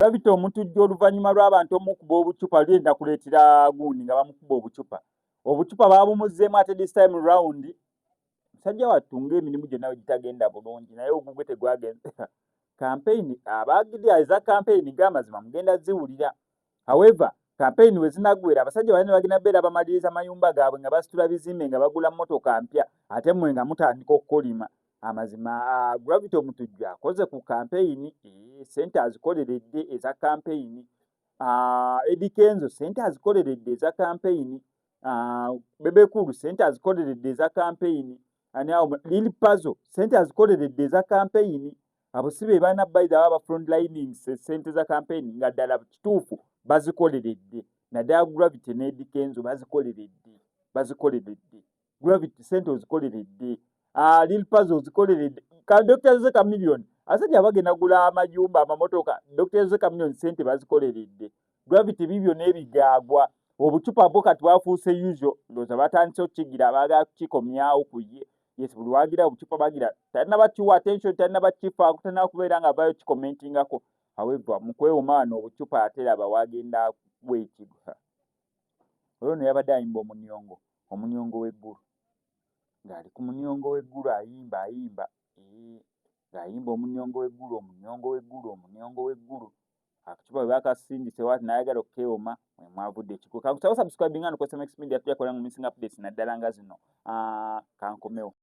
Gravity Omutujju, oluvannyuma lw'abantu omukuba obucupa, lyenda kuleetera gundi nga bamukuba obucupa, obucupa baabumuzzeemu ate this time round. Musajja wattu ng'emirimu gyonna bwe gitagenda bulungi, naye ogugwe tegwagenze. Campaign abaagiri eza campaign g'amazima mugenda ziwulira. However, campaign we zinaggwera, abasajja banene bagenda beera bamaliriza mayumba gaabwe, nga basitula bizimbe, nga bagula mmotoka mpya, ate mmwe nga mutandika okukolima. Amazima, Gravity Omutujju akoze ku campaign, sente azikoleredde eza campaign. Eddy Kenzo sente azikoleredde eza campaign. Bebe Cool sente azikoleredde eza campaign. Ani awo? Lil Pazo sente azikoleredde eza campaign. Abo si be baana bayiza aba front lining sente za campaign nga ddala kituufu bazikoleredde. Naddala Gravity ne Eddy Kenzo bazikoleredde, bazikoleredde. Gravity sente ozikoleredde, Lil Pazo ozikoleredde, ka Dr. Jose Chameleone. Abasajja bagenda gula amayumba, amamotoka. Dr. Jose Chameleone sente bazikoleredde. Gravity bibyo n'ebigaagwa, obucupa bwo kati bwafuuse usual. Ndowooza batandise okukigira, abaagala kukikomyawo ku ye. Yes, buli wagira obucupa bagira talina bakiwa attention, talina bakifaako, talina kubeera nga avayo kicommentingako. However, mu kwewoma wano obucupa ate raba wagenda bwekigwa. Olwo no yabadde ayimba omunyongo, omunyongo w'eggulu, ng'ali ku munyongo w'eggulu ayimba, ayimba, ng'ayimba omunyongo w'eggulu, omunyongo w'eggulu, omunyongo w'eggulu. Akacupa bwe bakasindise waati n'ayagala okukeewoma, mwe mwavudde ekigwo. Kankusaba subscribinga nokozesa Max Media, tujja kukola mu missing updates naddala nga zino. Kankomewo.